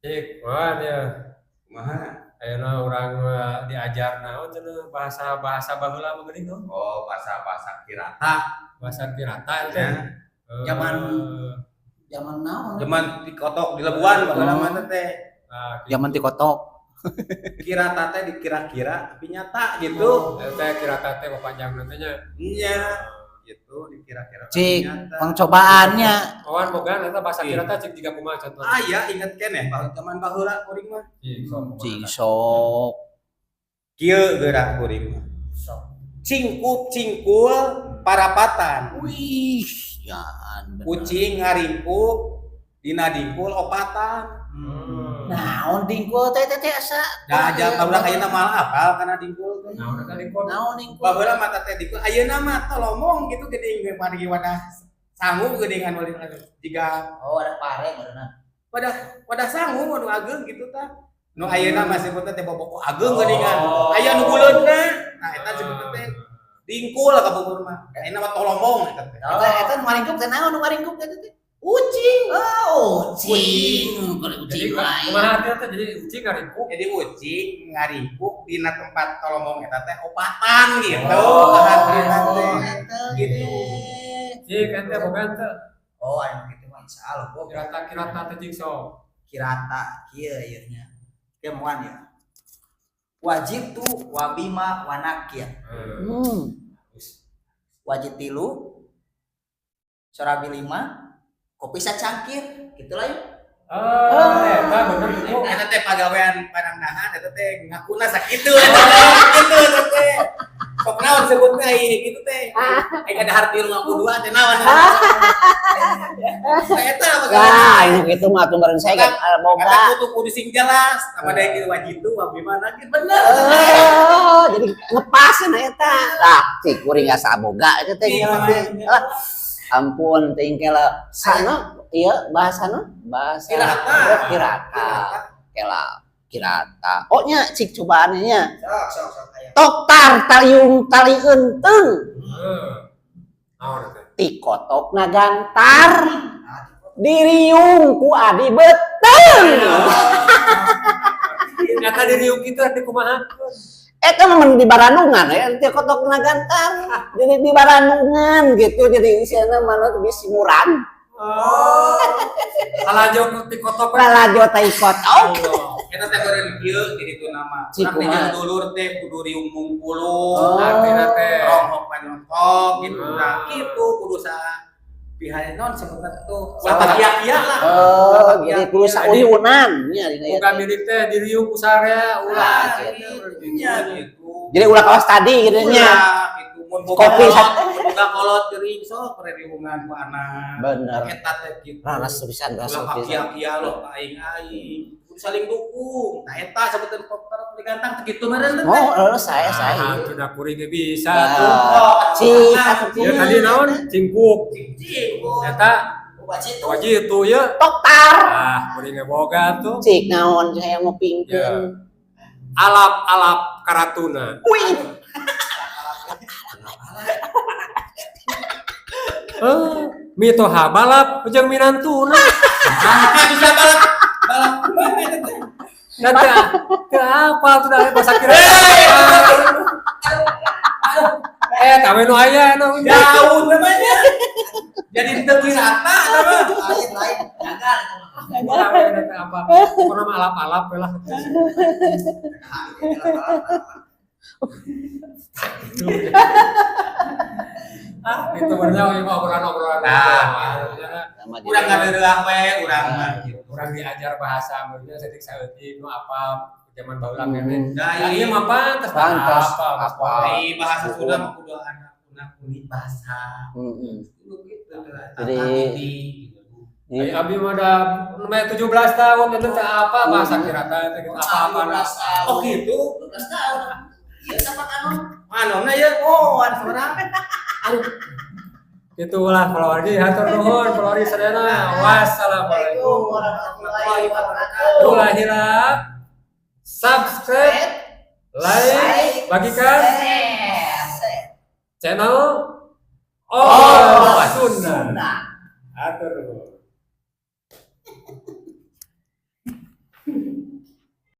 Cik, wah ya. Kumaha? Ayeuna urang diajar naon cenah, bahasa-bahasa baheula mah geuning tuh. Oh, bahasa-bahasa kirata. Bahasa kirata itu. Ya. Zaman naon? Zaman dikotok di lebuan baheula mah teh. Nah, gitu. Zaman dikotok. Kirata teh dikira-kira tapi nyata gitu. Eta teh kirata teh panjang teh nya. Nya. Gitu dikira-kira tapi Cik, nyata. Pangcobaannya. Kawan boga eta bahasa Ih. Kirata cik jiga kumaha contohna? Ah ya, inget keneh bahwa zaman baheula kuring mah. Cik, sok kumaha. Cing sok. Kieu geura kuring mah. Sok. Cingkup cingkul parapatan. Wih, ya bener. Kucing ngaringkuk dina dingkul opatan. Naon dingkul teh teh teh asa? Da aja baheula ayeuna malah apal kana dingkul teh. Naon eta dingkul? Naon dingkul? Baheula mata teh dingkul, ayeuna mah tolomong gitu geuning ge margi wadah sangu geuning anu jiga Oh, ada pare barusan. Wadah wadah sangu anu ageung gitu tah. Nu ayeuna mah sebutna teh boboko ageung geuningan. Oh. Aya nu buleudna. Nah, eta sebutna teh dingkul ka Bogor mah. Ayeuna mah tolomong eta teh. Eta eta nu ngaringkuk teh naon nu ngaringkuk teh teh? Ucing. Oh, ucing. Jadi Ucing lain. kumaha artinya teh jadi ucing ngaringkuk? Jadi ucing ngaringkuk dina tempat tolomong eta teh opatan gitu. Oh. Artina teh. Eta Gitu. teh. Cik ente boga teu? Oh, anu kitu mah insyaallah boga. Kirata kirata teh cing sok. Kirata kieu ieu nya. Kieu moan ya. Wajib tu wabima wanakir. Wajib tilu, sorabi lima, kopi sacangkir, gitulah ya. Ah, eta bener itu. Eta teh pagawean padangdahan eta teh ngakuna sakitu eta teh gitu eta teh. Sok naon sebutna ieu kitu teh. Ai kada harti ngaku dua teh naon. Eta pagawean. Nah, ini gitu mah atuh meureun saya kan boga. Kata kudu kudu sing jelas, sama da kieu wajib tu wabima nakir bener. Oh, jadi ngepas na eta. Lah, cik kuring asa boga eta teh Iya, teh. Lah, ampun teuing kela sana ieu bahasana bahasa Kirata. Oh, kirata. Kela kirata. Oh nya cik cobaannya nya. Sok sok sok aya. Toktar taliung tali eunteng. Heeh. Naon eta? Tikotok nagantar Nah, diriung ku adi beteng. Eta diriung kitu arti kumaha? Eta mah mun di Baranungan ya, ti kotok nagantar. Jadi di Baranungan gitu, jadi isiana mana tuh bisi murang. Oh. Lalajo ti kotok. Lalajo tai kotok. Allah. Eta teh beureun kieu di ditu nama. Cik, Urang teh kumaha? jeung dulur teh kudu riung mungkulu. Oh. Artina teh. Ronghok panyontok gitu. Hmm. Nah, gitu kudu sa pihak non sebutna tuh. Ulah pakia-kia lah. Oh, jadi kudu sauyunan nya dina ieu Bukan teh. milik teh diriung ku sarea ulah. Ah, gitu. Nya gitu. Jadi ulah kawas tadi gitu nya. Ulah gitu mun boga Kopi kolot, mun boga kolot geuring sok riungan ku anak. Bener. Eta teh gitu. Raras pisan, raras Ulah pisan. pakia-kia loh ka aing-aing. Kudu saling dukung. Nah eta sebutan kokter gantang teh kitu meureun teh. Oh, leres saya. Ah, tuh da kuring ge bisa Nah. tuh. Cik, atuh Ya tadi naon? Cingkuk. Cing. Eta wajib tu. wajib tuh ya. Toktar. Ah, kuring ge boga tuh. Cik naon saya ngupingkeun. Alap-alap karatuna. Wih, Eh, mitoha balap jeung minantuna. Ah, bisa balap balap kumaha eta teh? Dan teu teu apal tuh da bahasa kira. Eh, tawe nu aya nu. Jauh namanya. Jadi teu kirata eta mah. Lain lain gagal eta mah. Tawe nu teu apa. Pokona mah alap-alap we lah. Nah, gitu, Ah, itu benernya ieu mah obrolan-obrolan. Nah. Sama jadi. Urang ngadeureuah we urang mah gitu. Urang diajar bahasa meureunnya saeutik saeutik nu apa zaman baheula Hmm. keneh. Nah, Nah, ieu mah pantes Pantes, apa apa. Ai bahasa Sunda mah kudu anak kulit bahasa. Heeh. Kudu gitu. Jadi- Ai abi mah da namanya 17 tahun itu teh apa bahasa kirata teh gitu apa-apa. Oh gitu. 12 tahun. Iya sama kanon. Manonna ya oh ada seorang. Itulah keluarga hatur nuhun keluarga sadayana. Wassalamualaikum warahmatullahi wabarakatuh. Ulah hilap subscribe, like, bagikan Share. channel Oh, Sunda. Sunda. Hatur nuhun.